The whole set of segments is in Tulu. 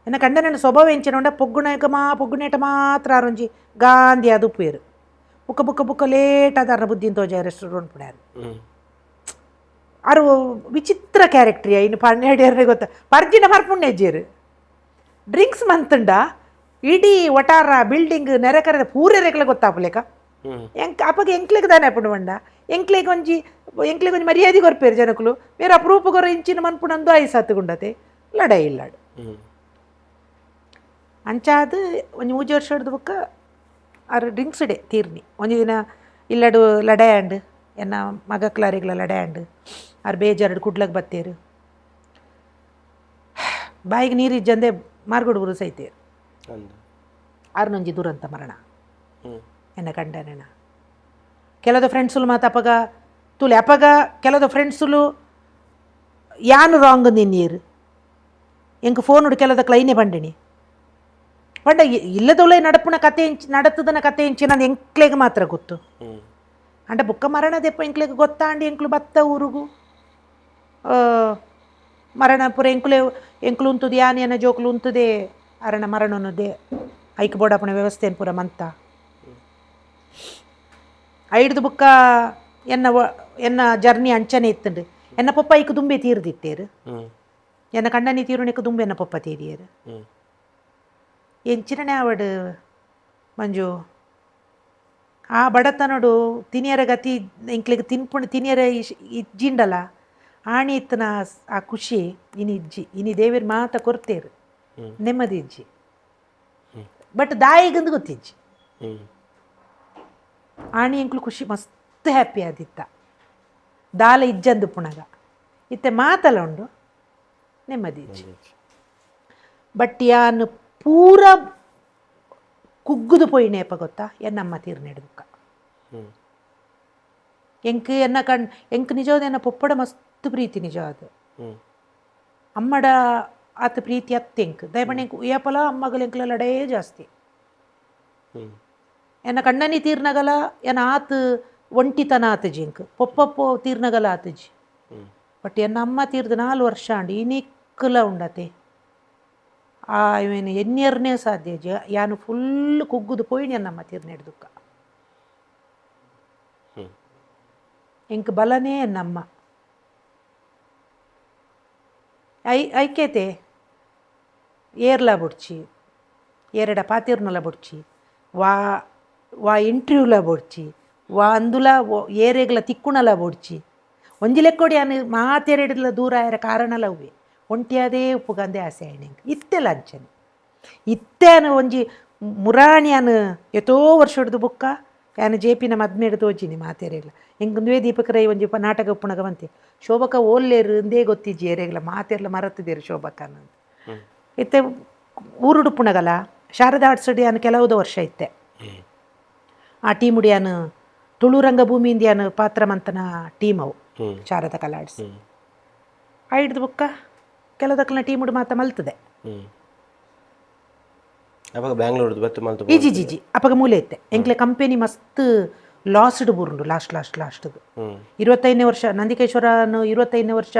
ಎನ್ನ ಕಂಡನ ಸ್ವಭಾವ ಎಂಚಿನ ಉಂಡ ಪೊಗ್ಗುಣಕ ಮಾ ಪೊಗ್ಗುಣೇಟ ಮಾತ್ರ ಆರೊಂಜಿ ಗಾಂಧಿ ಅದು ಉಪ್ಪೇರು ಬುಕ್ಕ ಬುಕ್ಕ ಬುಕ್ಕ ಲೇಟ್ ಆದ ಬುದ್ಧಿನ ತೋಜ ರೆಸ್ಟೋರೆಂಟ್ ಪುಣ್ಯಾರು. ಆರು ವಿಚಿತ್ರ ಕ್ಯಾರೆಕ್ಟರ್ ಇನ್ನು ಪನ್ನೆರಡು ಗೊತ್ತ ಪರ್ಜಿನ ಪರ್ಪುಣ್ಣೆಜ್ಜೇರು ಡ್ರಿಂಕ್ಸ್ ಮಂತುಂಡ ಇಡೀ ಒಟಾರ ಬಿಲ್ಡಿಂಗ್ ನೆರೆಕರೆ ಪೂರೆರೆಗ್ಲ ಗೊತ್ತಾಪುಲೆಕ. ಎಂಕ್ ಅಪಗ ಎಂಕ್ಲೆಗ್ ದಾನೆ ಅಪ್ಪುಂಡು ಪಂಡ ಎಂಕ್ಲೆಗ್ ಒಂಜಿ ಎಂಕ್ಲೆಗ್ ಒಂಜಿ ಮರ್ಯಾದೆ ಕೊರ್ಪೇರು ಜನಕುಲು ಬೇರೆ ಅಪರೂಪ ಕೊರ ಇಂಚಿನ ಮನ್ಪುಣಂದು ಆಯ್ಸಾತುಗುಂಡತೆ ಲಡಾಯಿ ಇಲ್ಲಾಡು. ಅಂಚಾದ್ ಒಂಜಿ ಮೂಜಿ ವರ್ಷ ಹಿಡ್ದು ಬೊಕ್ಕ ಆರು ಡ್ರಿಂಕ್ಸ್ ಡೇ ತೀರ್ನಿ. ಒಂಜಿ ದಿನ ಇಲ್ಲಡು ಲಡಾಯಿ ಎನ್ನ ಮಗಕ್ಲಾರಿಗ್ಲ ಲಡಾಯಿ ಆರು ಬೇಜಾರು ಕುಡ್ಲಕ್ ಬತ್ತೇರು ಬಾಯಿಗೆ ನೀರು ಇಜ್ಜಂದೆ ಮಾರ್ಗೋಡು ಬುರು ಸೈತೇರು. ಆರ್ನೊಂಜಿ ದುರಂತ ಮರಣ ಎನ್ನ ಕಂಡನೆನ. ಕೆಲದ ಫ್ರೆಂಡ್ಸುಲು ಮಾತ ಅಪಗ ತುಲೆ ಅಪಗ ಕೆಲದ ಫ್ರೆಂಡ್ಸುಲು ಯಾನು ರಾಂಗ್ ನಿನ್ನೀರು ಎಂಕ್ ಫೋನ್ ಕೆಲದ ಕ್ಲೈನೆ ಪಂಡಿಣಿ ಪಂಡ ಇಲ್ಲದೊಳೆ ನಡಪುನ ಕತೆ ಎಂಚ್ ನಡತದನ ಕತೆ ಎಂಚಿನ ಎಂಕ್ಲೆಗ್ ಮಾತ್ರ ಗೊತ್ತು. ಅಂಡ ಬುಕ್ಕ ಮರಣದೆಪ್ಪ ಎಂಕ್ಲೆಗ್ ಗೊತ್ತಾಂಡಿ ಎಂಕ್ಲು ಬತ್ತ ಊರುಗು ಮರಣ ಪೂರ ಎಂಕುಲೆ ಎಂಕ್ಲು ಉಂತುದು ಯಾನ್ ಎನ್ನ ಜೋಕುಲು ಉಂತುದೆ ಅರಣ ಮರಣೊನುದೆ ಐಕ್ ಬೋಡಾಪುನ ವ್ಯವಸ್ಥೆನ್ ಪೂರ ಮಂತ ಐಡ್ದು ಬುಕ್ಕ ಎನ್ನ ಎನ್ನ ಜರ್ನಿ ಅಂಚನೆ ಇತ್ತುಂಡು. ಎನ್ನ ಪೊಪ್ಪ ಐಕ್ ದುಂಬೆ ತೀರ್ದಿತ್ತೇರು. ಎನ್ನ ಕಂಡನಿ ತೀರುನೆಕ್ ದುಂಬೆ ಎನ್ನ ಪೊಪ್ಪ ತೀರಿಯರು. ಎಂಚಿನನೆ ಆವಡ್ ಮಂಜು ಆ ಬಡತನಡು ತಿನಿಯರ ಗತಿ ಎಂಕ್ಲೆಗ್ ತಿನ್ಪುಣ ತಿನಿಯರ ಇಜ್ಜಿಂಡಲ ಆಣಿ ಇತ್ತನ ಆ ಖುಷಿ ಇನಿ ಇಜ್ಜಿ. ಇನಿ ದೇವೆರ್ ಮಾತ ಕೊರ್ತೇರು ನೆಮ್ಮದಿ ಇಜ್ಜಿ ಬಟ್ ದಾಯಿಗಂದು ಗೊತ್ತಿಜ್ಜಿ. ಆಣಿ ಎಂಕ್ಲು ಖುಷಿ ಮಸ್ತ್ ಹ್ಯಾಪಿ ಆದಿತ್ತ ದಾಲ ಇಜ್ಜಂದು ಪುಣಗ ಇತ್ತೆ ಮಾತಲ ಉಂಡು ನೆಮ್ಮದಿ ಇಜ್ಜಿ. ಬಟ್ ಯಾನ್ ಪೂರ ಕುಗ್ಗುದು ಪೋಯಿನೇಪ ಗೊತ್ತಾ ಎನ್ನಮ್ಮ ತೀರ್ನೆಡ್ ಬುಕ್ಕ. ಎಂಕ್ ಎನ್ನ ಕಣ್ ಎಂಕ್ ನಿಜವಾದ ಎನ್ನ ಪೊಪ್ಪಡ ಮಸ್ತ್ ಪ್ರೀತಿ ನಿಜವಾದ. ಅಮ್ಮಡ ಆತ ಪ್ರೀತಿ ಅತ್ತೆ ಎಂಕ್ ದಯಪಂಡ ಎಂಕ್ ಏಪಲ ಅಮ್ಮಗಲ ಎಂಕ್ಲ ಲಡೇ ಜಾಸ್ತಿ. ಎನ್ನ ಕಣ್ಣನಿ ತೀರ್ನಗಲ ಎನ್ನ ಆತ್ ಒಂಟಿತನ ಆತಜಿ ಎಂಕ್ ಪೊಪ್ಪಪ್ಪೋ ತೀರ್ನಗಲ ಆತಜಿ. ಬಟ್ ಎನ್ನ ಅಮ್ಮ ತೀರ್ದು 4 ವರ್ಷ ಆಂಡ್ ಇನಿಕ್ಕಲ ಉಂಡತೆ ಆ ಇವೇನು ಎನ್ನಿಯರ್ನೇ ಸಾಧ್ಯ ಜ ಯಾನು ಫುಲ್ ಕುಗ್ಗುದು ಪೋಯಿನಿ ಎನ್ನಮ್ಮ ತೀರ್ನೆಡ್ ದುಕ್ಕ. ಎಂಕ್ ಬಲನೇ ಎನ್ನಮ್ಮ I ಐಕೇತೆ ಏರ್ಲ ಬೊಡ್ಚಿ ಏರಡ ಪಾತಿರ್ನಲ ಬೊಡ್ಚಿ ವಾ ವಾ ಇಂಟ್ರ್ಯೂಲ ಬೊಡ್ಚಿ ವಾ ಅಂದುಲ ಏರೆಗ್ಲ ತಿಕ್ಕುಣಲ ಬೊಡ್ಚಿ ಒಂಜಿ ಲೆಕ್ಕೊಡಿ ಯಾನ್ ಮಾತೆರೆಡ್ಲ ದೂರ ಆಯರ ಕಾರಣಲ ಅವ್ವೆ ಒಂಟಿಯಾದೇ ಉಪ್ಪುಗಂದೆ ಆಸೆ ಆಯ್ನೆ ಇತ್ತೆಲ ಅಂಚನೆ ಇತ್ತೆ ಯಾನ್ ಒಂಜಿ ಮುರಾಣಿ ಯಾನ್ ಏತೋ ವರ್ಷಡ್ದು ಬುಕ್ಕ ಯಾನ್ ಜೆ ಪಿನ ಮದ್ಮೆಡ್ ತೋಜಿನಿ ಮಾತೆರೆಗ್ಲ ಎಂಕ್ ದೀಪಕ್ ರೈ ಒಂಜಿ ನಾಟಕ ಉಪ್ಪುನಗ ಬಂತೆ ಶೋಭಕ ಓಲ್ಲೇರು ಇಂದೇ ಗೊತ್ತಿಜ್ಜಿ ಏರೆಗ್ಲ ಮಾತೆರ್ಲ ಮರತದೇರು ಶೋಭಕನ. ಇತ್ತೆ ಊರುಡುಪ್ಪುನಗಲ ಶಾರದಾ ಆರ್ಟ್ಸ್ ಯಾನ್ ಕೆಲವುದ ವರ್ಷ ಇತ್ತೆ ಆ ಟೀಮುಡು ಯಾನ್ ತುಳು ರಂಗಭೂಮಿಯಿಂದ ಯಾನ್ ಪಾತ್ರ ಮಂತನ ಟೀಮ್ ಅವು ಶಾರದಾ ಕಲಾಡ್ಸ್ ಐಡ್ದು ಬುಕ್ಕ ಕೆಲದಕ್ಲನ ಟೀಮುಡು ಮಾತ ಮಲ್ತದೆ. ಅವಾಗ ಬ್ಯಾಂಗ್ಳೂರ್ದು ಬತ್ತು ಮಲ್ತು? ಇಜಿ ಜಿಜಿ ಅಪಗ ಮೂಲೆ ಇತ್ತೆ ಎಂಕ್ಲೆ ಕಂಪೆನಿ ಮಸ್ತ್ ಲಾಸ್ಡ್ ಬೂರುಂಡು ಲಾಸ್ಟ್ ಲಾಸ್ಟ್ ಲಾಸ್ಟ್ದು. 25ನೇ ವರ್ಷ ನಂದಿಕೇಶ್ವರನು 25ನೇ ವರ್ಷ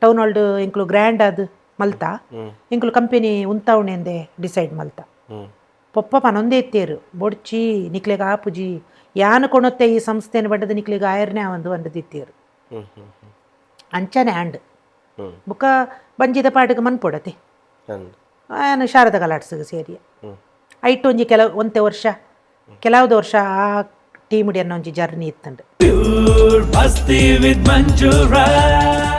ಟೌನ್ ಹಾಲ್ಡ್ ಎಂಕ್ಲು ಗ್ರ್ಯಾಂಡ್ ಅದು ಮಲ್ತ ಎಂಕ್ಲು ಕಂಪೆನಿ ಉಂತಾವಣೆಂದೆ ಡಿಸೈಡ್ ಮಲ್ತ. ಪೊಪ್ಪ ಪನೊಂದೇ ಇತ್ತೇರು ಬೊಡ್ಚಿ ನಿಕ್ಲೆಗ್ ಆಪುಜಿ ಯಾನು ಕೊಣೊತ್ತೆ ಈ ಸಂಸ್ಥೆನ ಬಡ್ಡದ ನಿಕ್ಲೆಗ್ ಆಯರ್ನೆ ಒಂದು ಒಂದದಿತ್ತೇರು. ಅಂಚನೆ ಆಂಡ್ ಬುಕ್ಕ ಬಂಜಿದ ಪಾಟಿಗೆ ಮನ್ಪೊಡತೆ ಆನ್ ಶಾರದಾ ಕಲಾಟ್ಸ್ಗೆ ಸೇರಿ ಐಟ್ ಒಂಜಿ ಕೆಲವು ಒಂತೆ ವರ್ಷ ಕೆಲವ್ದು ವರ್ಷ ಆ ಟೀಮ್ ಅನ್ನೋ ಒಂಜಿ journey ಇತ್ತಂಡು. Pure Masti with Manju Rai.